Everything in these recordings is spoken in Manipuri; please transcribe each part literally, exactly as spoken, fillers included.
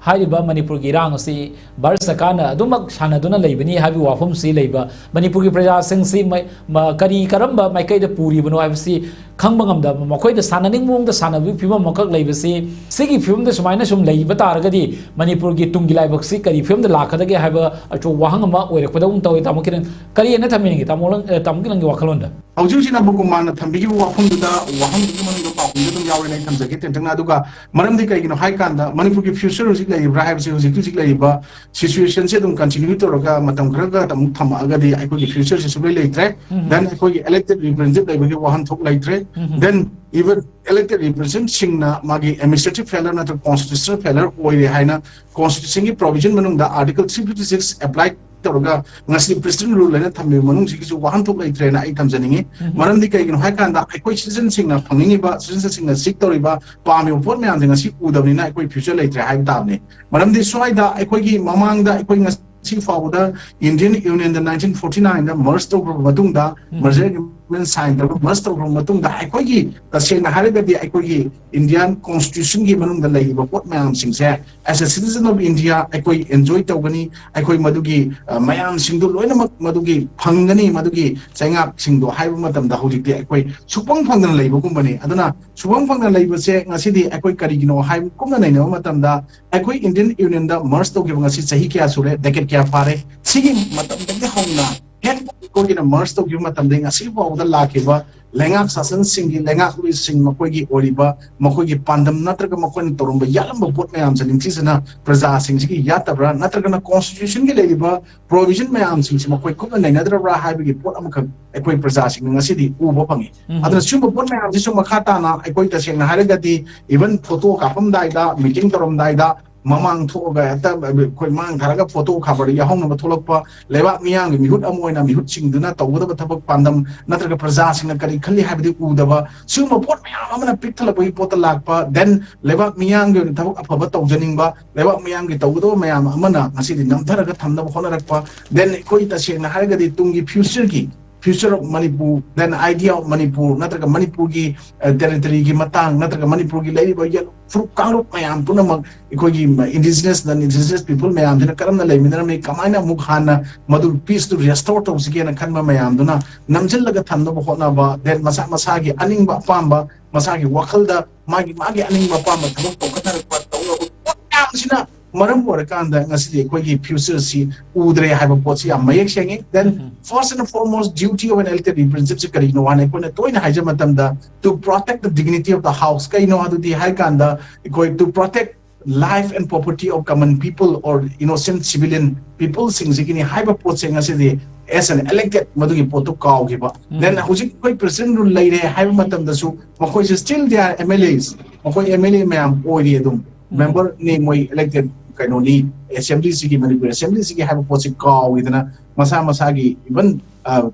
ꯍꯥꯏꯔꯤꯕ ꯃꯅꯤꯄꯨꯔꯒꯤ ꯏꯔꯥꯡ ꯑꯁꯤ ꯚꯥꯔꯠ ꯁꯔꯀꯥꯔꯅ ꯑꯗꯨꯃꯛ ꯁꯥꯟꯅꯗꯨꯅ ꯂꯩꯕꯅꯤ ꯍꯥꯏꯕꯒꯤ ꯋꯥꯐꯝꯁꯤ ꯂꯩꯕ, ꯃꯅꯤꯄꯨꯔꯒꯤ ꯄ꯭ꯔꯖꯥꯁꯤꯡꯁꯤ ꯃ-, ꯃ-, ꯀꯔꯤ ꯀꯔꯝꯕ ꯃꯥꯏꯀꯩꯗ ꯄꯨꯔꯤꯕꯅꯣ ꯍꯥꯏꯕꯁꯤ ꯈꯪꯕ ꯉꯝꯗꯕ, ꯃꯈꯣꯏꯗ ꯁꯥꯟꯅꯅꯤꯡꯕ ꯃꯑꯣꯡꯗ ꯁꯥꯟꯅꯕꯒꯤ ꯐꯤꯕꯝ ꯑꯃꯈꯛ ꯂꯩꯕꯁꯤ, ꯁꯤꯒꯤ ꯐꯤꯕꯝꯗ ꯁꯨꯃꯥꯏꯅ ꯁꯨꯝ ꯂꯩꯕ ꯇꯥꯔꯒꯗꯤ ꯃꯅꯤꯄꯨꯔꯒꯤ ꯇꯨꯡꯒꯤ ꯂꯥꯏꯕꯛꯁꯤ ꯀꯔꯤ ꯐꯤꯕꯝꯗ ꯂꯥꯛꯀꯗꯒꯦ ꯍꯥꯏꯕ ꯑꯆꯧꯕ ꯋꯥꯍꯪ ꯑꯃ ꯑꯣꯏꯔꯛꯄꯗꯧꯅ ꯇꯧꯏ꯫ ꯇꯥꯃꯣ ꯀꯤꯔꯟ, ꯀꯔꯤ ꯍꯥꯏꯅ ꯊꯝꯕꯤꯅꯤꯡꯉꯤ ꯇꯥꯃꯣ ꯂꯪ-, ꯑ, ꯇꯥꯃꯣ ꯀꯤꯔꯟꯒꯤ ꯋꯥꯈꯜꯂꯣꯟꯗ? ꯍꯧꯖꯤꯛ ꯍꯧꯖꯤꯛ ꯅꯕꯨꯀꯨꯃꯥꯔꯅ ꯊꯝꯕꯤꯈꯤꯕ ꯋꯥꯐꯝꯗꯨꯗ, ꯋꯥꯍꯪꯗꯨꯒꯤ ꯃꯅꯨꯡꯗ ꯄꯥꯎꯈꯨꯝꯗꯨ ꯑꯗꯨꯝ ꯌꯥꯎꯔꯦꯅ ꯑꯩ ꯊꯝꯖꯒꯦ ꯇꯦꯟꯇꯛꯅ꯫ ꯑꯗꯨꯒ ꯃꯔꯝꯗꯤ ꯀꯩꯒꯤꯅꯣ ꯍꯥꯏ ꯀꯥꯟꯗ ꯃꯅꯤꯄꯨꯔꯒꯤ future ꯍꯧꯖꯤꯛ ꯂꯩꯔꯤꯕ꯭ꯔꯥ ꯍꯥꯏꯕꯁꯤ, ꯍꯧꯖꯤꯛ ꯍꯧꯖꯤꯛ ꯂꯩꯔꯤꯕ situationꯁꯦ ꯑꯗꯨꯝ continue ꯇꯧꯔꯒ ꯃꯇꯝ ꯈꯔꯒ ꯑꯃꯨꯛ ꯊꯝꯃꯛꯑꯒꯗꯤ ꯑꯩꯈꯣꯏꯒꯤ futureꯁꯦ ꯁꯨꯡꯂꯩ ꯂꯩꯇ꯭ꯔꯦ꯫ ꯎꯝ꯫ Then ꯑꯩꯈꯣꯏꯒꯤ elected representative ꯂꯩꯕꯒꯤ ꯋꯥꯍꯟꯊꯣꯛ ꯂꯩꯇ꯭ꯔꯦ꯫ ꯎꯝ꯫ Then even elected representativeꯁꯤꯡꯅ ꯃꯥꯒꯤ administrative failure ꯅꯠꯇ꯭ꯔꯒ constitutional failure ꯑꯣꯏꯔꯦ ꯍꯥꯏꯅ constitutionꯒꯤ provision ꯃꯅꯨꯡꯗ article three fifty six apply ꯇꯧꯔꯒ ꯉꯁꯤ president rule ꯍꯥꯏꯅ ꯊꯝꯃꯤꯕ ꯃꯅꯨꯡꯁꯤꯒꯤꯁꯨ ꯋꯥꯍꯟꯊꯣꯛ ꯂꯩꯇ꯭ꯔꯦꯅ ꯑꯩ ꯊꯝꯖꯅꯤꯡꯉꯤ꯫ ꯎꯝ꯫ ꯃꯔꯝꯗꯤ ꯀꯩꯒꯤꯅꯣ ꯍꯥꯏ ꯀꯥꯟꯗ ꯑꯩꯈꯣꯏ citizenꯁꯤꯡꯅ ꯐꯪꯅꯤꯡꯉꯤꯕ, citizenꯁꯤꯡꯅ seek ꯇꯧꯔꯤꯕ, ꯄꯥꯝꯃꯤꯕ ꯄꯣꯠ ꯃꯌꯥꯝꯁꯦ ꯉꯁꯤ ꯎꯗꯕꯅꯤꯅ ꯑꯩꯈꯣꯏ future ꯂꯩꯇ꯭ꯔꯦ ꯍꯥꯏꯕ ꯇꯥꯕꯅꯤ꯫ ꯃꯔꯝꯗꯤ ꯁ꯭ꯋꯥꯏꯗ ꯑꯩꯈꯣꯏꯒꯤ ꯃꯃꯥꯡꯗ ꯑꯩꯈꯣꯏ ꯉꯁꯤ ꯐꯥꯎꯕꯗ Indian Unionꯗ nineteen forty nineꯗ merge ꯇꯧꯈ꯭ꯔꯕ ꯃꯇꯨꯡꯗ, ꯎꯝ꯫ Merger Agreement sign ꯇꯧꯔꯒ merge ꯇꯧꯈ꯭ꯔꯕ ꯃꯇꯨꯡꯗ ꯑꯩꯈꯣꯏꯒꯤ, ꯇꯁꯦꯡꯅ ꯍꯥꯏꯔꯒꯗꯤ, ꯑꯩꯈꯣꯏꯒꯤ Indian Constitutionꯒꯤ ꯃꯅꯨꯡꯗ ꯂꯩꯔꯤꯕ ꯄꯣꯠ ꯃꯌꯥꯝꯁꯤꯡꯁꯦ as a citizen of India ꯑꯩꯈꯣꯏ enjoy ꯇꯧꯒꯅꯤ, ꯑꯩꯈꯣꯏ ꯃꯗꯨꯒꯤ, ꯑ, ꯃꯌꯥꯝꯁꯤꯡꯗꯨ ꯂꯣꯏꯅꯃꯛ ꯃꯗꯨꯒꯤ ꯐꯪꯒꯅꯤ, ꯃꯗꯨꯒꯤ ꯆꯩꯉꯥꯛꯁꯤꯡꯗꯣ ꯍꯥꯏꯕ ꯃꯇꯝꯗ ꯍꯧꯖꯤꯛꯇꯤ ꯑꯩꯈꯣꯏ ꯁꯨꯛꯐꯪ ꯐꯪꯗꯅ ꯂꯩꯕꯒꯨꯝꯕꯅꯤ꯫ ꯑꯗꯨꯅ ꯁꯨꯛꯐꯪ ꯐꯪꯗꯅ ꯂꯩꯕꯁꯦ ꯉꯁꯤꯗꯤ ꯑꯩꯈꯣꯏ ꯀꯔꯤꯒꯤꯅꯣ ꯍꯥꯏꯕ ꯀꯨꯞꯅ ꯅꯩꯅꯕ ꯃꯇꯝꯗ ꯑꯩꯈꯣꯏ Indian Unionꯗ merge ꯇꯧꯈꯤꯕ ꯉꯁꯤ ꯆꯍꯤ ꯀꯌꯥ ꯁꯨꯔꯦ, decade ꯀꯌꯥ ꯐꯥꯔꯦ, ꯁꯤꯒꯤ ꯃꯇꯝꯗꯒꯤ ꯍꯧꯅ ꯍꯦꯛ ꯑꯩꯈꯣꯏꯒꯤꯅ merge ꯇꯧꯈꯤꯕ ꯃꯇꯝꯗꯒꯤ ꯉꯁꯤ ꯐꯥꯎꯕꯗ ꯂꯥꯛꯈꯤꯕ ꯂꯩꯉꯥꯛ ꯁꯥꯁꯟꯁꯤꯡꯒꯤ, ꯂꯩꯉꯥꯛꯂꯣꯏꯁꯤꯡ ꯃꯈꯣꯏꯒꯤ ꯑꯣꯏꯔꯤꯕ ꯃꯈꯣꯏꯒꯤ ꯄꯥꯟꯗꯝ ꯅꯠꯇ꯭ꯔꯒ ꯃꯈꯣꯏꯅ ꯇꯧꯔꯝꯕ ꯌꯥꯠꯂꯝꯕ ꯄꯣꯠ ꯃꯌꯥꯝꯁꯦ ꯅꯤꯡꯊꯤꯖꯅ ꯄ꯭ꯔꯖꯥꯁꯤꯡꯁꯤꯒꯤ ꯌꯥꯠꯇꯕ꯭ꯔꯥ, ꯅꯠꯇ꯭ꯔꯒꯅ Constitutionꯒꯤ ꯂꯩꯔꯤꯕ provision ꯃꯌꯥꯝꯁꯤꯡꯁꯤ ꯃꯈꯣꯏ ꯀꯨꯞꯅ ꯅꯩꯅꯗ꯭ꯔꯕ꯭ꯔꯥ ꯍꯥꯏꯕꯒꯤ ꯄꯣꯠ ꯑꯃꯈꯛ ꯑꯩꯈꯣꯏ ꯄ꯭ꯔꯖꯥꯁꯤꯡꯅ ꯉꯁꯤꯗꯤ ꯎꯕ ꯐꯪꯉꯤ꯫ ꯎꯝ꯫ ꯑꯗꯨꯅ ꯁꯤꯒꯨꯝꯕ ꯄꯣꯠ ꯃꯌꯥꯝꯁꯤꯁꯨ ꯃꯈꯥ ꯇꯥꯅ ꯑꯩꯈꯣꯏ ꯇꯁꯦꯡꯅ ꯍꯥꯏꯔꯒꯗꯤ even photo ꯀꯥꯞꯄꯝꯗꯥꯏꯗ, meeting ꯇꯧꯔꯝꯗꯥꯏꯗ, ꯃꯃꯥꯡ ꯊꯣꯛꯑꯒ ꯍꯦꯛꯇ ꯑꯩꯈꯣꯏ ꯃꯥꯡ ꯊꯥꯔꯒ photo ꯈꯕꯔꯗ ꯌꯥꯎꯍꯧꯅꯕ ꯊꯣꯛꯂꯛꯄ, ꯂꯩꯕꯥꯛ ꯃꯤꯌꯥꯝꯒꯤ ꯃꯤꯍꯨꯠ ꯑꯃ ꯑꯣꯏꯅ ꯃꯤꯍꯨꯠꯁꯤꯡꯗꯨꯅ ꯇꯧꯒꯗꯕ ꯊꯕꯛ ꯄꯥꯟꯗꯝ ꯅꯠꯇ꯭ꯔꯒ ꯄ꯭ꯔꯖꯥꯁꯤꯡꯅ ꯀꯔꯤ ꯈꯜꯂꯤ ꯍꯥꯏꯕꯗꯨ ꯎꯗꯕ, ꯁꯤꯒꯨꯝꯕ ꯄꯣꯠ ꯃꯌꯥꯝ ꯑꯃꯅ ꯄꯤꯛ ꯊꯜꯂꯛꯄꯒꯤ ꯄꯣꯠꯇ ꯂꯥꯛꯄ, then ꯂꯩꯕꯥꯛ ꯃꯤꯌꯥꯝꯒꯤ ꯑꯣꯏꯅ ꯊꯕꯛ ꯑꯐꯕ ꯇꯧꯖꯅꯤꯡꯕ, ꯂꯩꯕꯥꯛ ꯃꯤꯌꯥꯝꯒꯤ ꯇꯧꯒꯗꯕ ꯃꯌꯥꯝ ꯑꯃꯅ ꯉꯁꯤꯗꯤ ꯅꯝꯊꯔꯒ ꯊꯝꯅꯕ ꯍꯣꯠꯅꯔꯛꯄ, then ꯑꯩꯈꯣꯏ ꯇꯁꯦꯡꯅ ꯍꯥꯏꯔꯒꯗꯤ ꯇꯨꯡꯒꯤ futureꯒꯤ future of Manipur, then idea of Manipur, ꯅꯠꯇ꯭ꯔꯒ ꯃꯅꯤꯄꯨꯔꯒꯤ ꯇꯦꯔꯤꯇꯣꯔꯤꯒꯤ ꯃꯇꯥꯡ, ꯅꯠꯇ꯭ꯔꯒ ꯃꯅꯤꯄꯨꯔꯒꯤ ꯂꯩꯔꯤꯕ ꯌꯦꯜ ꯐꯨꯔꯨꯞ ꯀꯥꯡꯂꯨꯞ ꯃꯌꯥꯝ ꯄꯨꯝꯅꯃꯛ, ꯑꯩꯈꯣꯏꯒꯤ indigenous, non indigenous people ꯃꯌꯥꯝꯁꯤꯅ ꯀꯔꯝꯅ ꯂꯩꯃꯤꯟꯅꯔꯝꯃꯤ, ꯀꯃꯥꯏꯅ ꯑꯃꯨꯛ ꯍꯥꯟꯅ ꯃꯗꯨ peace ꯇꯨ restore ꯇꯧꯁꯤꯒꯦꯅ ꯈꯟꯕ ꯃꯌꯥꯝꯗꯨꯅ ꯅꯝꯁꯤꯜꯂꯒ ꯊꯝꯅꯕ ꯍꯣꯠꯅꯕ, then ꯃꯁꯥ ꯃꯁꯥꯒꯤ ꯑꯅꯤꯡꯕ ꯑꯄꯥꯝꯕ, ꯃꯁꯥꯒꯤ ꯋꯥꯈꯜꯗ ꯃꯥꯒꯤ ꯃꯥꯒꯤ ꯑꯅꯤꯡꯕ ꯑꯄꯥꯝꯕ ꯊꯕꯛ ꯇꯧꯈꯠꯅꯔꯛꯄ, ꯇꯧꯅꯕ ꯄꯣꯠ ꯃꯌꯥꯝꯁꯤꯅ ꯃꯔꯝ ꯑꯣꯏꯔꯀꯥꯟꯗ ꯉꯁꯤꯗꯤ ꯑꯩꯈꯣꯏꯒꯤ future ꯁꯤ ꯎꯗ꯭ꯔꯦ ꯍꯥꯏꯕ ꯄꯣꯠꯁꯤ ꯌꯥꯝ ꯃꯌꯦꯛ ꯁꯦꯡꯉꯤ꯫ Then first and foremost duty of an elected representative ꯁꯤ ꯀꯔꯤꯅꯣ ꯍꯥꯏꯅ ꯑꯩꯈꯣꯏꯅ ꯇꯣꯏꯅ ꯍꯥꯏꯖꯕ ꯃꯇꯝꯗ, to protect the dignity of the house꯫ ꯀꯩꯅꯣ ꯑꯗꯨꯗꯤ ꯍꯥꯏ ꯀꯥꯟꯗ, ꯑꯩꯈꯣꯏ to protect life and property of common people or innocent civilian people ꯁꯤꯡꯁꯤꯒꯤꯅꯤ ꯍꯥꯏꯕ ꯄꯣꯠꯁꯦ ꯉꯁꯤꯗꯤ as an elected ꯃꯗꯨꯒꯤ ꯄꯣꯠꯇꯨ ꯀꯥꯎꯈꯤꯕ꯫ Then ꯍꯧꯖꯤꯛ ꯑꯩꯈꯣꯏ president rule ꯂꯩꯔꯦ ꯍꯥꯏꯕ ꯃꯇꯝꯗꯁꯨ ꯃꯈꯣꯏꯁꯦ still they are M L As, ꯃꯈꯣꯏ M L A ꯃꯌꯥꯝ ꯑꯣꯏꯔꯤ ꯑꯗꯨꯝ꯫ Member ꯅꯤ ꯃꯣꯏ elected ꯀꯩꯅꯣꯅꯤ, assembly ꯁꯤꯒꯤ, ꯃꯅꯤꯄꯨꯔ assembly ꯁꯤꯒꯤ ꯍꯥꯏꯕ ꯄꯣꯠꯁꯤ ꯀꯥꯎꯈꯤꯗꯅ ꯃꯁꯥ ꯃꯁꯥꯒꯤ even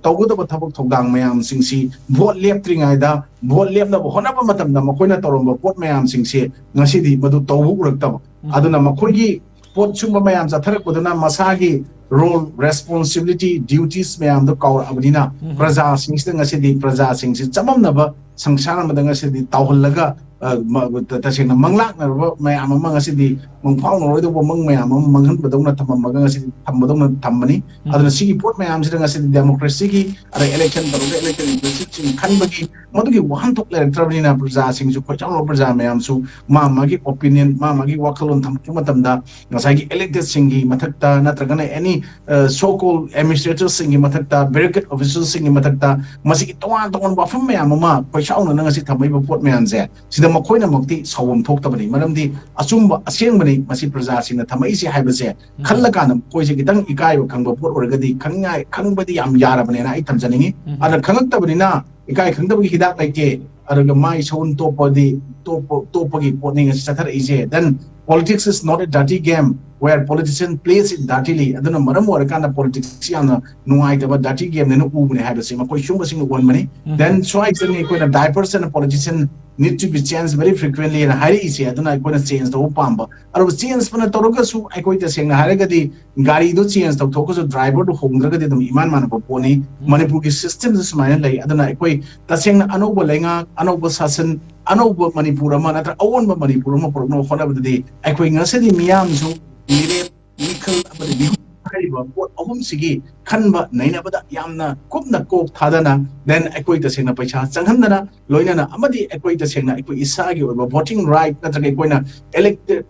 ꯇꯧꯒꯗꯕ ꯊꯕꯛ ꯊꯧꯗꯥꯡ ꯃꯌꯥꯝꯁꯤꯡꯁꯤ vote ꯂꯦꯞꯇ꯭ꯔꯤꯉꯩꯗ vote ꯂꯦꯞꯅꯕ ꯍꯣꯠꯅꯕ ꯃꯇꯝꯗ ꯃꯈꯣꯏꯅ ꯇꯧꯔꯝꯕ ꯄꯣꯠ ꯃꯌꯥꯝꯁꯤꯡꯁꯦ ꯉꯁꯤꯗꯤ ꯃꯗꯨ ꯇꯧꯕ ꯎꯔꯛꯇꯕ꯫ ꯑꯗꯨꯅ ꯃꯈꯣꯏꯒꯤ ꯄꯣꯠ ꯁꯨꯝꯕ ꯃꯌꯥꯝ ꯆꯠꯊꯔꯛꯄꯗꯨꯅ ꯃꯁꯥꯒꯤ role, responsibility, duties ꯃꯌꯥꯝꯗꯣ ꯀꯥꯎꯔꯛꯑꯕꯅꯤꯅ ꯄ꯭ꯔꯖꯥꯁꯤꯡꯁꯤꯗ ꯉꯁꯤꯗꯤ ꯄ꯭ꯔꯖꯥꯁꯤꯡꯁꯤ ꯆꯃꯝꯅꯕ ꯁꯪꯁꯥꯔ ꯑꯃꯗ ꯉꯁꯤꯗꯤ ꯇꯥꯎꯍꯜꯂꯒ, ꯑ, ꯃ-, ꯇ-, ꯇꯁꯦꯡꯅ ꯃꯪꯂꯥꯛꯅꯔꯕ ꯃꯌꯥꯝ ꯑꯃ ꯉꯁꯤꯗꯤ ꯃꯪꯐꯥꯎꯅꯔꯣꯏꯗꯧꯕ ꯃꯪ ꯃꯌꯥꯝ ꯑꯃ ꯃꯪꯍꯟꯕꯗꯧꯅ ꯊꯝꯃꯝꯃꯒ ꯉꯁꯤꯗꯤ ꯊꯝꯕꯗꯧꯅ ꯊꯝꯕꯅꯤ꯫ ꯑꯗꯨꯅ ꯁꯤꯒꯤ ꯄꯣꯠ ꯃꯌꯥꯝꯁꯤꯗ ꯉꯁꯤꯗꯤ democracy ꯒꯤ ꯑꯗꯩ election ꯇꯧꯔꯒ elected representative ꯁꯤꯡ ꯈꯟꯕꯒꯤ ꯃꯗꯨꯒꯤ ꯋꯥꯍꯟꯊꯣꯛ ꯂꯩꯔꯛꯇ꯭ꯔꯕꯅꯤꯅ ꯄ꯭ꯔꯖꯥꯁꯤꯡꯁꯨ, ꯈꯣꯏꯆꯥꯎꯔꯕ ꯄ꯭ꯔꯖꯥ ꯃꯌꯥꯝꯁꯨ ꯃꯥ ꯃꯥꯒꯤ opinion, ꯃꯥ ꯃꯥꯒꯤ ꯋꯥꯈꯜꯂꯣꯟ ꯊꯝꯃꯛꯄ ꯃꯇꯝꯗ ꯉꯁꯥꯏꯒꯤ elected ꯁꯤꯡꯒꯤ ꯃꯊꯛꯇ ꯅꯠꯇ꯭ꯔꯒꯅ any, ꯑ, so called administrator ꯁꯤꯡꯒꯤ ꯃꯊꯛꯇ, bureaucratic official ꯁꯤꯡꯒꯤ ꯃꯊꯛꯇ ꯃꯁꯤꯒꯤ ꯇꯣꯉꯥꯟ ꯇꯣꯉꯥꯟꯕ ꯋꯥꯐꯝ ꯃꯌꯥꯝ ꯑꯃ ꯈꯣꯏꯆꯥꯎꯅꯅ ꯉꯁꯤ ꯊꯝꯃꯛꯏꯕ ꯄꯣꯠ ꯃꯌꯥꯝꯁꯦ ꯁꯤꯗ ꯃꯈꯣꯏꯅꯃꯛꯇꯤ ꯁꯥꯎꯐꯝ ꯊꯣꯛꯇꯕꯅꯤ꯫ ꯃꯔꯝꯗꯤ ꯑꯆꯨꯝꯕ ꯑꯁꯦꯡꯕꯅꯤ ꯃꯁꯤ ꯄ꯭ꯔꯖꯥꯁꯤꯡꯅ ꯊꯝꯃꯛꯏꯁꯦ ꯍꯥꯏꯕꯁꯦ ꯈꯜꯂꯀꯥꯟꯗ ꯃꯈꯣꯏꯁꯦ ꯈꯤꯇꯪ ꯏꯀꯥꯏꯕ ꯈꯪꯕ ꯄꯣꯠ ꯑꯣꯏꯔꯒꯗꯤ ꯈꯪꯅꯤꯡꯉꯥꯏ, ꯈꯪꯕꯗꯤ ꯌꯥꯝ ꯌꯥꯔꯕꯅꯦꯅ ꯑꯩ ꯊꯝꯖꯅꯤꯡꯉꯤ꯫ ꯑꯗ ꯈꯪꯉꯛꯇꯕꯅꯤꯅ ꯏꯀꯥꯏ ꯈꯪꯗꯕꯒꯤ ꯍꯤꯗꯥꯛ ꯂꯩꯇꯦ꯫ ꯑꯗꯨꯒ ꯃꯥꯏ ꯁꯎꯟ ꯇꯣꯛꯄꯗꯤ ꯇꯣꯛꯄ, ꯇꯣꯛꯄꯒꯤ ꯄꯣꯠꯅꯤ ꯉꯁꯤ ꯆꯠꯊꯔꯛꯏꯁꯦ꯫ Then politics is not a dirty game where politician plays it dirtily꯫ ꯑꯗꯨꯅ ꯃꯔꯝ ꯑꯣꯏꯔꯀꯥꯟꯗ politics ꯁꯤ ꯌꯥꯝꯅ ꯅꯨꯡꯉꯥꯏꯇꯕ dirty game ꯅꯦꯅ ꯎꯕꯅꯦ ꯍꯥꯏꯕꯁꯤ ꯃꯈꯣꯏ ꯁꯨꯝꯕꯁꯤꯡꯅ ꯎꯍꯟꯕꯅꯤ꯫ Then ꯁ꯭ꯋꯥꯏꯁꯤꯗꯅꯤ ꯑꯩꯈꯣꯏꯅ diapers and politician need to be changed very frequently ꯍꯥꯏꯅ ꯍꯥꯏꯔꯛꯏꯁꯦ꯫ ꯑꯗꯨꯅ ꯑꯩꯈꯣꯏꯅ ꯆꯦꯟꯖ ꯇꯧꯕ ꯄꯥꯝꯕ, ꯑꯗꯨꯒ ꯆꯦꯟꯖ ꯐꯅ ꯇꯧꯔꯒꯁꯨ ꯑꯩꯈꯣꯏ ꯇꯁꯦꯡꯅ ꯍꯥꯏꯔꯒꯗꯤ ꯒꯥꯔꯤꯗꯣ ꯆꯦꯟꯖ ꯇꯧꯊꯣꯛꯑꯒꯁꯨ ꯗ꯭ꯔꯥꯏꯚꯔꯗꯣ ꯍꯣꯡꯗ꯭ꯔꯒꯗꯤ ꯑꯗꯨꯝ ꯏꯃꯥꯟ ꯃꯥꯟꯅꯕ ꯄꯣꯠꯅꯤ꯫ ꯃꯅꯤꯄꯨꯔꯒꯤ ꯁꯤꯁꯇꯦꯝꯁꯦ ꯁꯨꯃꯥꯏꯅ ꯂꯩ꯫ ꯑꯗꯨꯅ ꯑꯩꯈꯣꯏ ꯇꯁꯦꯡꯅ ꯑꯅꯧꯕ ꯂꯩꯉꯥꯛ, ꯑꯅꯧꯕ ꯁꯥꯁꯟ, ꯑꯅꯧꯕ ꯃꯅꯤꯄꯨꯔ ꯑꯃ ꯅꯠꯇ꯭ꯔꯒ ꯑꯑꯣꯟꯕ ꯃꯅꯤꯄꯨꯔ ꯑꯃ ꯄꯨꯔꯛꯅꯕ ꯍꯣꯠꯅꯕꯗꯗꯤ ꯑꯩꯈꯣꯏ ꯉꯁꯤꯗꯤ ꯃꯤꯌꯥꯝꯁꯨ ꯃꯤꯔꯦꯞ, ꯃꯤꯈꯜ ꯑꯃꯗꯤ ꯃꯤꯍꯨꯠ ꯍꯥꯏꯔꯤꯕ ꯄꯣꯠ ꯑꯍꯨꯝꯁꯤꯒꯤ ꯈꯟꯕ ꯅꯩꯅꯕꯗ ꯌꯥꯝꯅ ꯀꯨꯞꯅ ꯀꯣꯛ ꯊꯥꯗꯅ, then ꯑꯩꯈꯣꯏ ꯇꯁꯦꯡꯅ ꯄꯩꯁꯥ ꯆꯪꯍꯟꯗꯅ, ꯂꯣꯏꯅꯅ ꯑꯃꯗꯤ ꯑꯩꯈꯣꯏ ꯇꯁꯦꯡꯅ ꯑꯩꯈꯣꯏ ꯏꯁꯥꯒꯤ ꯑꯣꯏꯕ voting right ꯅꯠꯇ꯭ꯔꯒ ꯑꯩꯈꯣꯏꯅ elected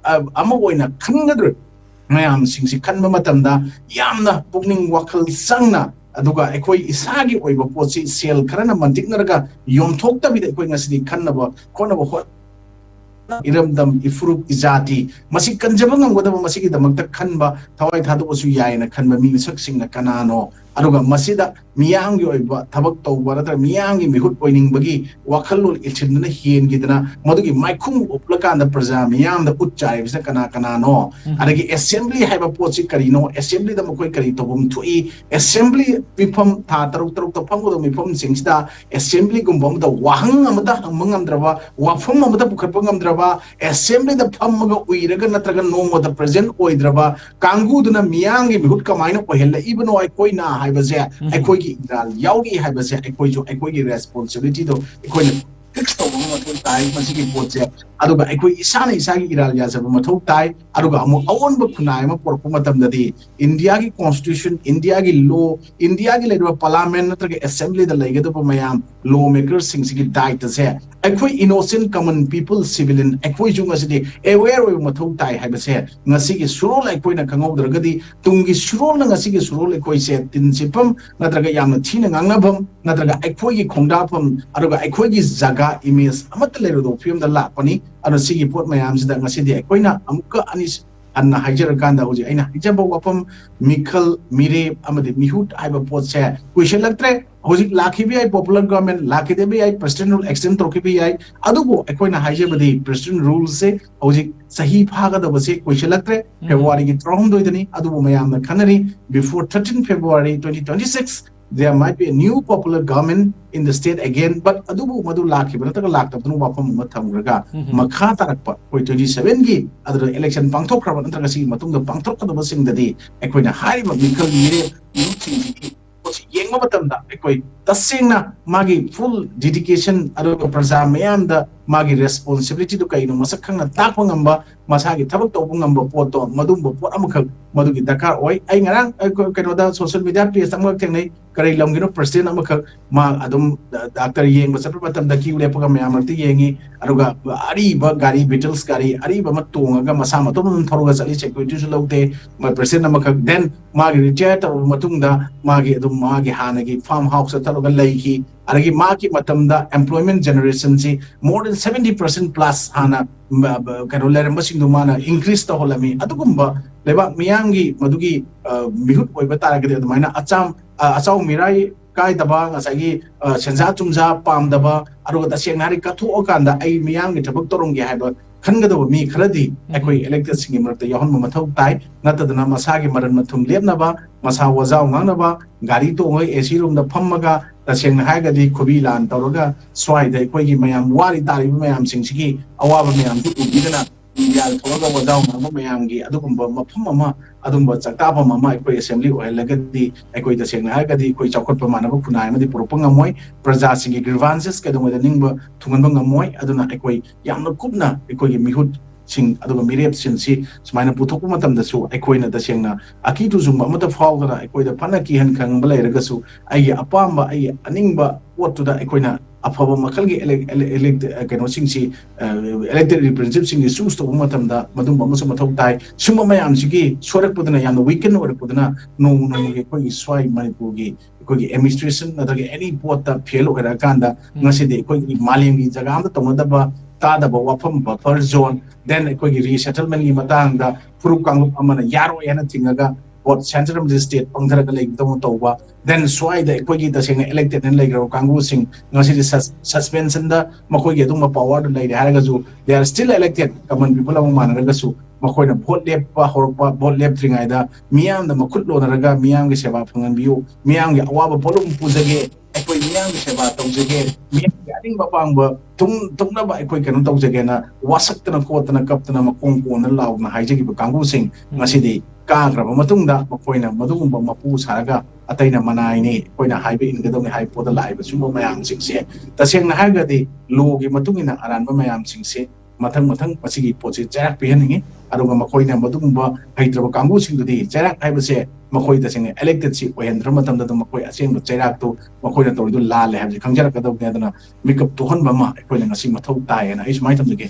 ꯑꯃ ꯑꯣꯏꯅ ꯈꯟꯒꯗꯧꯔꯤꯕ ꯃꯌꯥꯝꯁꯤꯡꯁꯤ ꯈꯟꯕ ꯃꯇꯝꯗ ꯌꯥꯝꯅ ꯄꯨꯛꯅꯤꯡ ꯋꯥꯈꯜ ꯆꯪꯅ, ꯑꯗꯨꯒ ꯑꯩꯈꯣꯏ ꯏꯁꯥꯒꯤ ꯑꯣꯏꯕ ꯄꯣꯠꯁꯤ ꯁꯦꯜ ꯈꯔꯅ ꯃꯟꯇꯤꯛꯅꯔꯒ ꯌꯣꯟꯊꯣꯛꯇꯕꯤꯗ ꯑꯩꯈꯣꯏ ꯉꯁꯤꯗꯤ ꯈꯟꯅꯕ ꯈꯣꯠꯅꯕ ꯍꯣꯠ ꯏꯔꯝꯗꯝ, ꯏꯐꯨꯔꯨꯞ, ꯏꯖꯥꯇꯤ, ꯃꯁꯤ ꯀꯟꯖꯕ ꯉꯝꯒꯗꯕ, ꯃꯁꯤꯒꯤꯗꯃꯛꯇ ꯈꯟꯕ, ꯊꯋꯥꯏ ꯊꯥꯗꯣꯛꯑꯁꯨ ꯌꯥꯏꯅ ꯈꯟꯕ ꯃꯤ ꯃꯁꯛꯁꯤꯡꯅ ꯀꯅꯥꯅꯣ? ꯑꯗꯨꯒ ꯃꯁꯤꯗ ꯃꯤꯌꯥꯝꯒꯤ ꯑꯣꯏꯕ ꯊꯕꯛ ꯇꯧꯕ ꯅꯠꯇ꯭ꯔꯒ ꯃꯤꯌꯥꯝꯒꯤ ꯃꯤꯍꯨꯠ ꯑꯣꯏꯅꯤꯡꯕꯒꯤ ꯋꯥꯈꯜꯂꯣꯟ ꯏꯊꯤꯟꯗꯨꯅ ꯍꯦꯟꯈꯤꯗꯅ ꯃꯗꯨꯒꯤ ꯃꯥꯏꯈꯨꯝ ꯎꯞꯂꯀꯥꯟꯗ ꯄ꯭ꯔꯖꯥ ꯃꯤꯌꯥꯝꯗ ꯎꯠ ꯆꯥꯏꯔꯤꯕꯁꯤꯅ ꯀꯅꯥ ꯀꯅꯥꯅꯣ? ꯑꯗꯒꯤ ꯑꯦꯁꯦꯝꯕ꯭ꯂꯤ ꯍꯥꯏꯕ ꯄꯣꯠꯁꯤ ꯀꯔꯤꯅꯣ? ꯑꯦꯁꯦꯝꯕ꯭ꯂꯤꯗ ꯃꯈꯣꯏ ꯀꯔꯤ ꯇꯧꯐꯝ ꯊꯣꯛꯏ? ꯑꯦꯁꯦꯝꯕ꯭ꯂꯤ ꯃꯤꯐꯝ ꯊꯥ ꯇꯔꯨꯛ ꯇꯔꯨꯛꯇ ꯐꯝꯒꯗꯕ ꯃꯤꯐꯝꯁꯤꯡꯁꯤꯗ ꯑꯦꯁꯦꯝꯕ꯭ꯂꯤꯒꯨꯝꯕ ꯑꯃꯗ ꯋꯥꯍꯪ ꯑꯃꯗ ꯍꯪꯕ ꯉꯝꯗ꯭ꯔꯕ, ꯋꯥꯐꯝ ꯑꯃꯗ ꯄꯨꯈꯠꯄ ꯉꯝꯗ꯭ꯔꯕ, ꯑꯦꯁꯦꯝꯕ꯭ꯂꯤꯗ ꯐꯝꯃꯒ ꯎꯏꯔꯒ ꯅꯠꯇ꯭ꯔꯒ ꯅꯣꯡꯃꯗ ꯄ꯭ꯔꯖꯦꯟ ꯑꯣꯏꯗ꯭ꯔꯕ ꯀꯥꯡꯕꯨꯗꯨꯅ ꯃꯤꯌꯥꯝꯒꯤ ꯃꯤꯍꯨꯠ ꯀꯃꯥꯏꯅ ꯑꯣꯏꯍꯜꯂꯛꯏꯕꯅꯣ ꯑꯩꯈꯣꯏꯅ ꯍꯥꯏꯕꯁꯦ, ꯑꯩꯈꯣꯏꯒꯤ ꯏꯔꯥꯜ ꯌꯥꯎꯔꯤ ꯍꯥꯏꯕꯁꯦ ꯑꯩꯈꯣꯏꯁꯨ ꯑꯩꯈꯣꯏꯒꯤ ꯔꯦꯁꯄꯣꯟꯁꯤꯕꯤꯂꯤꯇꯤꯗꯣ ꯑꯩꯈꯣꯏꯅ ꯐꯤꯛꯁ ꯇꯧꯕ ꯑꯃ ꯃꯊꯧ ꯇꯥꯏ ꯃꯁꯤꯒꯤ ꯄꯣꯠꯁꯦ꯫ ꯑꯗꯨꯒ ꯑꯩꯈꯣꯏ ꯏꯁꯥꯅ ꯏꯁꯥꯒꯤ ꯏꯔꯥꯜ ꯌꯥꯖꯕ ꯃꯊꯧ ꯇꯥꯏ꯫ ꯑꯗꯨꯒ ꯑꯃꯨꯛ ꯑꯑꯣꯟꯕ ꯈꯨꯟꯅꯥꯏ ꯑꯃ ꯄꯨꯔꯛꯄ ꯃꯇꯝꯗꯗꯤ ꯏꯟꯗꯤꯌꯥꯒꯤ ꯀꯣꯟꯁꯇꯤꯇ꯭ꯌꯨꯁꯟ, ꯏꯟꯗꯤꯌꯥꯒꯤ ꯂꯣ, ꯏꯟꯗꯤꯌꯥꯒꯤ ꯂꯩꯔꯤꯕ ꯄꯥꯔꯂꯥꯃꯦꯟ ꯅꯠꯇ꯭ꯔꯒ ꯑꯦꯁꯦꯝꯕ꯭ꯂꯤꯗ ꯂꯩꯒꯗꯕ ꯃꯌꯥꯝ ꯂꯣ ꯃꯦꯀꯔꯁꯤꯡꯁꯤꯒꯤ ꯗꯥꯏꯇꯁꯦ ꯑꯩꯈꯣꯏ ꯏꯅꯣꯁꯦꯟ ꯀꯃꯟ ꯄꯤꯄꯜ, ꯁꯤꯚꯤꯂꯤꯌꯟ ꯑꯩꯈꯣꯏꯁꯨ ꯉꯁꯤꯗꯤ ꯑꯦꯋꯦꯌꯔ ꯑꯣꯏꯕ ꯃꯊꯧ ꯇꯥꯏ ꯍꯥꯏꯕꯁꯦ ꯉꯁꯤꯒꯤ ꯁꯨꯔꯣꯜ ꯑꯩꯈꯣꯏꯅ ꯈꯪꯍꯧꯗ꯭ꯔꯒꯗꯤ ꯇꯨꯡꯒꯤ ꯁꯨꯔꯣꯜꯅ ꯉꯁꯤꯒꯤ ꯁꯨꯔꯣꯜ ꯑꯩꯈꯣꯏꯁꯦ ꯇꯤꯟꯁꯤꯐꯝ ꯅꯠꯇ꯭ꯔꯒ ꯌꯥꯝꯅ ꯊꯤꯅ ꯉꯥꯡꯅꯐꯝ ꯅꯠꯇ꯭ꯔꯒ ꯑꯩꯈꯣꯏꯒꯤ ꯈꯣꯡꯗꯥꯐꯝ ꯑꯗꯨꯒ ꯑꯩꯈꯣꯏꯒꯤ ꯖꯒꯥ ꯏꯃꯦꯖ ꯑꯃꯠꯇ ꯂꯩꯔꯣꯏꯗꯕ ꯐꯤꯕꯝꯗ ꯂꯥꯛꯄꯅꯤ꯫ ꯑꯗꯨꯅ ꯁꯤꯒꯤ ꯄꯣꯠ ꯃꯌꯥꯝꯁꯤꯗ ꯉꯁꯤꯗꯤ ꯑꯩꯈꯣꯏꯅ ꯑꯃꯨꯛꯀ ꯑꯅꯤ ꯍꯟꯅ ꯍꯥꯏꯖꯔꯀꯥꯟꯗ ꯍꯧꯖꯤꯛ ꯑꯩꯅ ꯍꯥꯏꯖꯕ ꯋꯥꯐꯝ ꯃꯤꯈꯜ, ꯃꯤꯔꯦꯞ ꯑꯃꯗꯤ ꯃꯤꯍꯨꯠ ꯍꯥꯏꯕ ꯄꯣꯠꯁꯦ ꯀꯨꯏꯁꯜꯂꯛꯇ꯭ꯔꯦ꯫ ꯍꯧꯖꯤꯛ ꯂꯥꯛꯈꯤꯕ ꯌꯥꯏ, ꯄꯣꯄꯨꯂꯔ ꯒꯣꯚꯔꯟꯃꯦꯟꯠ ꯂꯥꯛꯈꯤꯗꯕ ꯌꯥꯏ, ꯄ꯭ꯔꯦꯁꯤꯗꯦꯟꯠ ꯔꯨꯜ ꯑꯦꯛꯁꯇꯦꯟ ꯇꯧꯔꯛꯈꯤꯕ ꯌꯥꯏ꯫ ꯑꯗꯨꯕꯨ ꯑꯩꯈꯣꯏꯅ ꯍꯥꯏꯖꯕꯗꯤ ꯄ꯭ꯔꯦꯁꯤꯗꯦꯟꯠ ꯔꯨꯜꯁꯦ ꯍꯧꯖꯤꯛ ꯆꯍꯤ ꯐꯥꯒꯗꯕꯁꯦ ꯀꯨꯏꯁꯜꯂꯛꯇ꯭ꯔꯦ꯫ ꯐꯦꯕ꯭ꯔꯨꯋꯥꯔꯤꯒꯤ ꯇꯔꯥꯍꯨꯝꯗꯣꯏꯗꯅꯤ꯫ ꯑꯗꯨꯕꯨ ꯃꯌꯥꯝꯅ ꯈꯟꯅꯔꯤ, before thirteen February twenty twenty six there might be a new popular government in the state again, but ꯑꯗꯨꯕꯨ ꯃꯗꯨ ꯂꯥꯛꯈꯤꯕ ꯅꯠꯇ꯭ꯔꯒ ꯂꯥꯛꯇꯕꯗꯨꯅ ꯋꯥꯐꯝ ꯑꯃ ꯊꯝꯈ꯭ꯔꯒ, ꯃꯈꯥ ꯇꯥꯔꯛꯄ ꯑꯩꯈꯣꯏ twenty seven ꯒꯤ ꯑꯗꯨꯗ election ꯄꯥꯡꯊꯣꯛꯈ꯭ꯔꯕ ꯅꯠꯇ꯭ꯔꯒ ꯁꯤꯒꯤ ꯃꯇꯨꯡꯗ ꯄꯥꯡꯊꯣꯛꯀꯗꯕꯁꯤꯡꯗꯗꯤ ꯑꯩꯈꯣꯏꯅ ꯍꯥꯏꯔꯤꯕ ꯃꯤꯈꯜ ꯃꯤꯔꯦꯞ ꯃꯤꯍꯨꯠꯁꯤꯡꯁꯤꯒꯤ ꯄꯣꯠꯁꯤ ꯌꯦꯡꯕ ꯃꯇꯝꯗ ꯑꯩꯈꯣꯏ ꯇꯁꯦꯡꯅ ꯃꯥꯒꯤ full dedication, ꯑꯗꯨꯒ ꯄ꯭ꯔꯖꯥ ꯃꯤꯌꯥꯝꯗ ꯃꯥꯒꯤ responsibility ꯗꯨ ꯀꯩꯅꯣ ꯃꯁꯛ ꯈꯪꯅ ꯇꯥꯛꯄ ꯉꯝꯕ, ꯃꯁꯥꯒꯤ ꯊꯕꯛ ꯇꯧꯕ ꯉꯝꯕ ꯄꯣꯠꯇꯣ, ꯃꯗꯨꯒꯨꯝꯕ ꯄꯣꯠ ꯑꯃꯈꯛ ꯃꯗꯨꯒꯤ ꯗꯔꯀꯥꯔ ꯑꯣꯏ꯫ ꯑꯩ ꯉꯔꯥꯡ, ꯑ, ꯀ-, ꯀꯩꯅꯣꯗ social media page ꯑꯃꯈꯛ ꯊꯦꯡꯅꯩ, ꯀꯔꯤ ꯂꯝꯒꯤꯅꯣ president ꯑꯃꯈꯛ, ꯃꯥ ꯑꯗꯨꯝ, ꯑ, doctor ꯌꯦꯡꯕ ꯆꯠꯄ ꯃꯇꯝꯗ queue ꯂꯦꯞꯄꯒ ꯃꯌꯥꯝ ꯃꯔꯛꯇ ꯌꯦꯡꯉꯤ, ꯑꯗꯨꯒ ꯑꯔꯤꯕ ꯒꯥꯔꯤ, Beetles ꯒꯥꯔꯤ ꯑꯔꯤꯕ ꯑꯃ ꯇꯣꯡꯉꯒ ꯃꯁꯥ ꯃꯇꯣꯝ ꯑꯗꯨꯝ ꯊꯧꯔꯒ ꯆꯠꯂꯤ, security ꯁꯨ ꯂꯧꯗꯦ꯫ ꯃ-, president ꯑꯃꯈꯛ, then ꯃꯥꯒꯤ retire ꯇꯧꯔꯕ ꯃꯇꯨꯡꯗ ꯃꯥꯒꯤ ꯑꯗꯨꯝ ꯃꯥꯒꯤ ꯍꯥꯟꯅꯒꯤ farm house ꯇ ꯆꯠꯂꯒ ꯂꯩꯈꯤ꯫ ꯑꯗꯒꯤ ꯃꯥꯒꯤ ꯃꯇꯝꯗ employment generation ꯁꯤ more than seventy percent plus ꯍꯥꯟꯅ, ꯃ-, ꯕ-, ꯀꯩꯅꯣ ꯂꯩꯔꯝꯕꯁꯤꯡꯗꯨ ꯃꯥꯅ increase ꯇꯧꯍꯜꯂꯝꯃꯤ꯫ ꯑꯗꯨꯒꯨꯝꯕ ꯂꯩꯕꯥꯛ ꯃꯤꯌꯥꯝꯒꯤ ꯃꯗꯨꯒꯤ, ꯑ, ꯃꯤꯍꯨꯠ ꯑꯣꯏꯕ ꯇꯥꯔꯒꯗꯤ ꯑꯗꯨꯃꯥꯏꯅ ꯑꯆꯥꯝ-, ꯑ, ꯑꯆꯥꯎ ꯃꯤꯔꯥꯏ ꯀꯥꯏꯗꯕ, ꯉꯁꯥꯏꯒꯤ, ꯑ, ꯁꯦꯟꯖꯥ ꯊꯨꯝꯖꯥ ꯄꯥꯝꯗꯕ, ꯑꯗꯨꯒ ꯇꯁꯦꯡꯅ ꯍꯥꯏꯔ ꯀꯠꯊꯣꯛꯑꯀꯥꯟꯗ ꯑꯩ ꯃꯤꯌꯥꯝꯒꯤ ꯊꯕꯛ ꯇꯧꯔꯝꯒꯦ ꯍꯥꯏꯕ ꯈꯟꯒꯗꯕ ꯃꯤ ꯈꯔꯗꯤ ꯑꯩꯈꯣꯏ elected ꯁꯤꯡꯒꯤ ꯃꯔꯛꯇ ꯌꯥꯎꯍꯟꯕ ꯃꯊꯧ ꯇꯥꯏ꯫ ꯅꯠꯇꯗꯅ ꯃꯁꯥꯒꯤ ꯃꯔꯟ ꯃꯊꯨꯝ ꯂꯦꯞꯅꯕ, ꯃꯁꯥ ꯋꯥꯖꯥꯎ ꯉꯥꯡꯅꯕ, ꯒꯥꯔꯤ ꯇꯣꯡꯉꯒ AC room ꯗ ꯐꯝꯃꯒ, ꯇꯁꯦꯡꯅ ꯍꯥꯏꯔꯒꯗꯤ ꯈꯨꯕꯤ ꯂꯥꯟ ꯇꯧꯔꯒ ꯁ꯭ꯋꯥꯏꯗ ꯑꯩꯈꯣꯏꯒꯤ ꯃꯌꯥꯝ ꯋꯥꯔꯤ ꯇꯥꯔꯤꯕ ꯃꯌꯥꯝꯁꯤꯡꯁꯤꯒꯤ ꯑꯋꯥꯕ ꯃꯌꯥꯝꯗꯨ ꯎꯕꯤꯗꯅ media ꯗ ꯊꯣꯛꯂꯒ ꯋꯥꯖꯥꯎ ꯉꯥꯡꯕ ꯃꯌꯥꯝꯒꯤ ꯑꯗꯨꯒꯨꯝꯕ ꯃꯐꯝ ꯑꯃ, ꯑꯗꯨꯒꯨꯝꯕ ꯆꯥꯛꯇꯥꯐꯝ ꯑꯃ ꯑꯩꯈꯣꯏ assembly ꯑꯣꯏꯍꯜꯂꯒꯗꯤ ꯑꯩꯈꯣꯏ ꯇꯁꯦꯡꯅ ꯍꯥꯏꯔꯒꯗꯤ ꯑꯩꯈꯣꯏ ꯆꯥꯎꯈꯠꯄ ꯃꯥꯟꯅꯕ ꯈꯨꯟꯅꯥꯏ ꯑꯃꯗꯤ ꯄꯨꯔꯛꯄ ꯉꯝꯃꯣꯏ꯫ ꯄ꯭ꯔꯖꯥꯁꯤꯡꯒꯤ grievances ꯀꯩꯗꯧꯉꯩꯗ ꯅꯤꯡꯕ ꯊꯨꯡꯍꯟꯕ ꯉꯝꯃꯣꯏ꯫ ꯑꯗꯨꯅ ꯑꯩꯈꯣꯏ ꯌꯥꯝꯅ ꯀꯨꯞꯅ ꯑꯩꯈꯣꯏꯒꯤ ꯃꯤꯍꯨꯠꯁꯤꯡ ꯑꯗꯨꯒ ꯃꯤꯔꯦꯞꯁꯤꯡꯁꯤ ꯁꯨꯃꯥꯏꯅ ꯄꯨꯊꯣꯛꯄ ꯃꯇꯝꯗꯁꯨ ꯑꯩꯈꯣꯏꯅ ꯇꯁꯦꯡꯅ ꯑꯀꯤ ꯇꯨꯖꯨꯡꯕ ꯑꯃꯠꯇ ꯐꯥꯎꯗꯅ ꯑꯩꯈꯣꯏꯗ ꯐꯅ ꯀꯤꯍꯟ ꯈꯪꯕ ꯂꯩꯔꯒꯁꯨ ꯑꯩꯒꯤ ꯑꯄꯥꯝꯕ, ꯑꯩꯒꯤ ꯑꯅꯤꯡꯕ ꯄꯣꯠꯇꯨꯗ ꯑꯩꯈꯣꯏꯅ ꯑꯐꯕ ꯃꯈꯜꯒꯤ ele-, ele-, elect-, ꯑ, ꯀꯩꯅꯣꯁꯤꯡꯁꯤ, ꯑ, elected representative ꯁꯤꯡꯁꯤ choose ꯇꯧꯕ ꯃꯇꯝꯗ ꯃꯗꯨꯝꯕ ꯑꯃꯁꯨ ꯃꯊꯧ ꯇꯥꯏ꯫ ꯁꯨꯝꯕ ꯃꯌꯥꯝꯁꯤꯒꯤ ꯁꯣꯏꯔꯛꯄꯗꯨꯅ ꯌꯥꯝꯅ weaken ꯑꯣꯏꯔꯛꯄꯗꯨꯅ ꯅꯣꯡꯃ ꯅꯣꯡꯃꯒꯤ ꯑꯩꯈꯣꯏꯒꯤ ꯁ꯭ꯋꯥꯏ ꯃꯅꯤꯄꯨꯔꯒꯤ ꯑꯩꯈꯣꯏꯒꯤ administration ꯅꯠꯇ꯭ꯔꯒ any ꯄꯣꯠꯇ fail ꯑꯣꯏꯔꯛꯑꯀꯥꯟꯗ ꯉꯁꯤꯗꯤ ꯑꯩꯈꯣꯏꯒꯤ ꯃꯥꯂꯦꯝꯒꯤ ꯖꯒꯥ ꯑꯃꯗ ꯇꯧꯅꯗꯕ ꯇꯥꯗꯕ ꯋꯥꯐꯝ buffer zone, then ꯑꯩꯈꯣꯏꯒꯤ resettlement ꯀꯤ ꯃꯇꯥꯡꯗ ꯐꯨꯔꯨꯞ ꯀꯥꯡꯂꯨꯞ ꯑꯃꯅ ꯌꯥꯔꯣꯏ ꯍꯥꯏꯅ ꯊꯤꯡꯉꯒ ꯄꯣꯠ centre ꯑꯃꯗꯤ state ꯄꯪꯊꯔꯒ ꯂꯩꯕꯗꯧꯅ ꯇꯧꯕ, then ꯁ꯭ꯋꯥꯏꯗ ꯑꯩꯈꯣꯏꯒꯤ ꯇꯁꯦꯡꯅ elected ꯍꯥꯏꯅ ꯂꯩꯈ꯭ꯔꯕ ꯀꯥꯡꯕꯨꯁꯤꯡ ꯉꯁꯤꯗꯤ sus-, suspension ꯗ ꯃꯈꯣꯏꯒꯤ ꯑꯗꯨꯒꯨꯝꯕ power ꯗꯨ ꯂꯩꯔꯦ ꯍꯥꯏꯔꯒꯁꯨ they are still elected, common people ꯑꯃ ꯃꯥꯟꯅꯔꯒꯁꯨ ꯃꯈꯣꯏꯅ ꯚꯣꯠ ꯂꯦꯞꯄ ꯍꯧꯔꯛꯄ, ꯚꯣꯠ ꯂꯦꯞꯇ꯭ꯔꯤꯉꯩꯗ ꯃꯤꯌꯥꯝꯗ ꯃꯈꯨꯠ ꯂꯣꯟꯅꯔꯒ ꯃꯤꯌꯥꯝꯒꯤ ꯁꯦꯕꯥ ꯐꯪꯍꯟꯕꯤꯌꯨ, ꯃꯤꯌꯥꯝꯒꯤ ꯑꯋꯥꯕ ꯄꯣꯠꯂꯨꯝ ꯄꯨꯖꯒꯦ, ꯑꯩꯈꯣꯏ ꯃꯤꯌꯥꯝꯒꯤ ꯁꯦꯕꯥ ꯇꯧꯖꯒꯦ, ꯃꯤꯌꯥꯝꯒꯤ ꯑꯅꯤꯡꯕ ꯑꯄꯥꯝꯕ ꯊꯨꯡ ꯊꯨꯡꯅꯕ ꯑꯩꯈꯣꯏ ꯀꯩꯅꯣ ꯇꯧꯖꯒꯦꯅ ꯋꯥꯁꯛꯇꯅ ꯈꯣꯠꯇꯅ ꯀꯞꯇꯅ ꯃꯈꯣꯡ ꯀꯣꯟꯅ ꯂꯥꯎꯗꯅ ꯍꯥꯏꯖꯈꯤꯕ ꯀꯥꯡꯕꯨꯁꯤꯡ ꯉꯁꯤꯗꯤ ꯀꯥꯈ꯭ꯔꯕ ꯃꯇꯨꯡꯗ ꯃꯈꯣꯏꯅ ꯃꯗꯨꯒꯨꯝꯕ ꯃꯄꯨ ꯁꯥꯔꯒ ꯑꯇꯩꯅ ꯃꯅꯥꯏꯅꯤ, ꯑꯩꯈꯣꯏꯅ ꯍꯥꯏꯕ ꯏꯟꯒꯗꯕꯅꯤ ꯍꯥꯏꯕ ꯄꯣꯠꯇ ꯂꯥꯛꯏꯕ ꯁꯤꯒꯨꯝꯕ ꯃꯌꯥꯝꯁꯤꯡꯁꯦ ꯇꯁꯦꯡꯅ ꯍꯥꯏꯔꯒꯗꯤ ꯂꯣꯒꯤ ꯃꯇꯨꯡ ꯏꯟꯅ ꯑꯔꯥꯟꯕ ꯃꯌꯥꯝꯁꯤꯡꯁꯦ ꯃꯊꯪ ꯃꯊꯪ ꯃꯁꯤꯒꯤ ꯄꯣꯠꯁꯤ ꯆꯩꯔꯥꯛ ꯄꯤꯍꯟꯅꯤꯡꯉꯤ꯫ ꯑꯗꯨꯒ ꯃꯈꯣꯏꯅ ꯃꯗꯨꯒꯨꯝꯕ ꯍꯩꯇ꯭ꯔꯕ ꯀꯥꯡꯕꯨꯁꯤꯡꯗꯨꯗꯤ ꯆꯩꯔꯥꯛ ꯍꯥꯏꯕꯁꯦ ꯃꯈꯣꯏ ꯇꯁꯦꯡꯅ ꯏꯂꯦꯛꯇꯦꯠꯁꯤ ꯑꯣꯏꯍꯟꯗ꯭ꯔꯕ ꯃꯇꯝꯗ ꯑꯗꯨꯝ ꯃꯈꯣꯏ ꯑꯁꯦꯡꯕ ꯆꯩꯔꯥꯛꯇꯨ ꯃꯈꯣꯏꯅ ꯇꯧꯔꯤꯗꯨ ꯂꯥꯜꯂꯦ ꯍꯥꯏꯕꯁꯤ ꯈꯪꯖꯔꯛꯀꯗꯕꯅꯤ꯫ ꯑꯗꯨꯅ ꯃꯤꯀꯞ ꯊꯣꯛꯍꯟꯕ ꯑꯃ ꯑꯩꯈꯣꯏꯅ ꯉꯁꯤ ꯃꯊꯧ ꯇꯥꯏꯌꯦꯅ ꯑꯩ ꯁꯨꯃꯥꯏꯅ ꯊꯝꯖꯒꯦ꯫